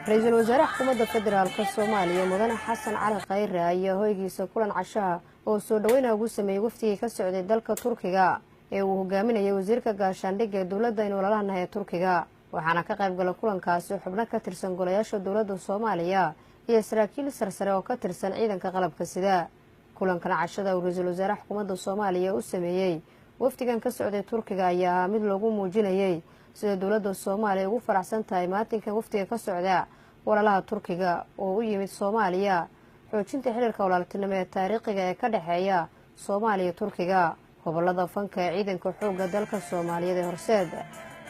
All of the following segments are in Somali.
Ra-iisul wasaare xukuumadda federaalka Soomaaliya, Mudane Xasan Cali Khayre, ayaa hoygiisa kulan cashaha oo soo dhoweyna ugu sameeyey wafdigii ka socday dalka Turkiga ee uu hogaaminayay wasiirka gaashaandhigga ee dowladda aynu walaalahanahay ee Turkiga. Waxaana ka qayb gala kulankaasi xubno ka tirsan golayaasha dowladda Soomaaliya iyo saraakiil sarsare oo ka tirsan ciidanka qalabka sida. Kulankan cashada uu ra-iisul wasaare xukuumadda Soomaaliya u sameeyey wafdigan ka socday Turkiga ayaa ahaa mid loogu muujinayey sida dowladda Soomaaliya ugu faraxsan tahay maatinkan wafdiga ka socda walaalaha Turkiga oo u yimid Soomaaliya xoojinta xiriirka walaaltinimo ee taariikhiga ee ka dhexeeya Soomaaliya Turkiga. Gobolada fanka ee ciidanka xoogga dalka Soomaaliyeed ee Horseed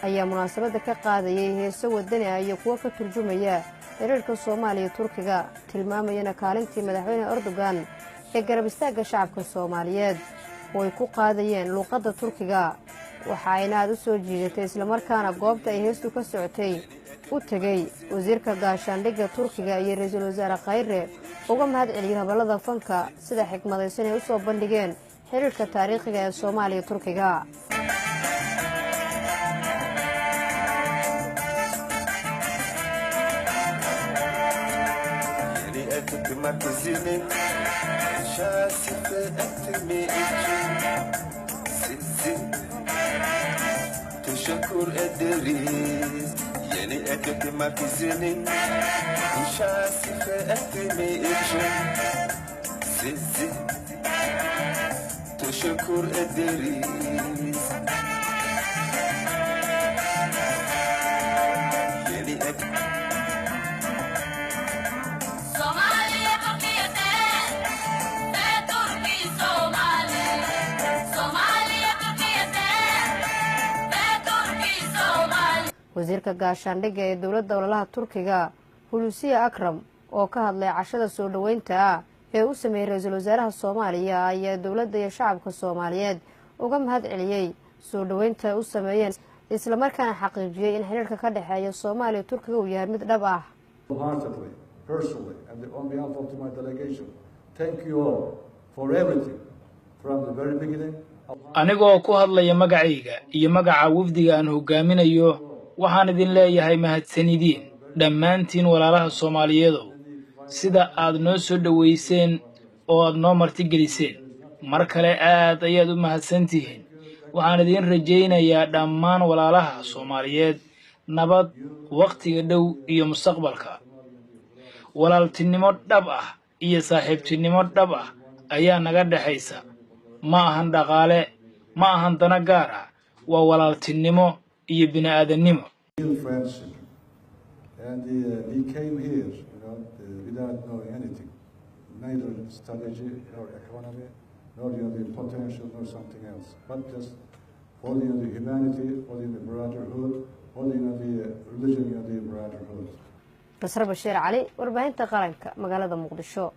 ayaa munaasabadda ka qaadayay heeso wadani ah iyo kuwo ka turjumaya xiriirka Soomaaliya Turkiga, tilmaamayana kaalintii madaxweyne Erdogan ee garab istaagga shacabka Soomaaliyeed oo ay ku qaadayeen luuqadda Turkiga. Waxa ayna aada u soo jiidatay islamarkaana goobta ay heestu ka socotay u tegey wasiirka gaashaandhigga Turkiga iyo ra-iisul wasaare Khayre uga mahad celiyey habalada fanka sida xikmadaysan ay u soo bandhigeen xiriirka taariikhiga ee Soomaaliya Turkiga. Teşekkür ederiz. Yeni ekip merkezinin inşası ettiğimi için sizi teşekkür ederiz. Yeni ekip Somaliya Turkiyede ve Turki Somali. Somaliya Turkiyede ve Turki Somali. Wasiirka gaashaandhigga ee dowladda ololaha Turkiga, Hulusiya Akram, oo ka hadlay cashada soo dhoweynta ah ee u sameeyey ra-iisul wasaaraha Soomaaliya, ayaa dowladda iyo shacabka Soomaaliyeed uga mahad celiyey soo dhoweynta u sameeyeen, islamarkaana xaqiijiyey in xiriirka ka dhexeeya Soomaaliya Turkiga uu yahay mid dhab ah. Wholeheartedly, personally, and on behalf of my delegation, thank you all for everything from the very beginning. Anigoo ku hadlaya magacayga iyo magaca wafdiga aan hogaaminayo, waxaan idin leeyahay mahadsanidiin dhammaantiin, walaalaha Soomaaliyeedow, sida aad noo soo dhoweyseen oo aad noo martigeliseen. Mar kale aad ayaad u mahadsan tihiin. Waxaan idiin rajaynayaa dhammaan walaalaha Soomaaliyeed nabad wakhtiga dhow iyo mustaqbalka. Walaaltinimo dhab ah iyo saaxiibtinimo dhab ah ayaa naga dhexaysa. Ma ahan dhaqaale, ma ahan dana gaar ah, waa walaaltinimo iyo bini'aadannimo. Real friendship. And we came here without knowing anything, neither strategy nor economy, nor the potential, nor something else, but just for the humanity, for the brotherhood, for the religion, the brotherhood. Basre Bashiir Cali, warbaahinta qaranka, magaalada Muqdisho.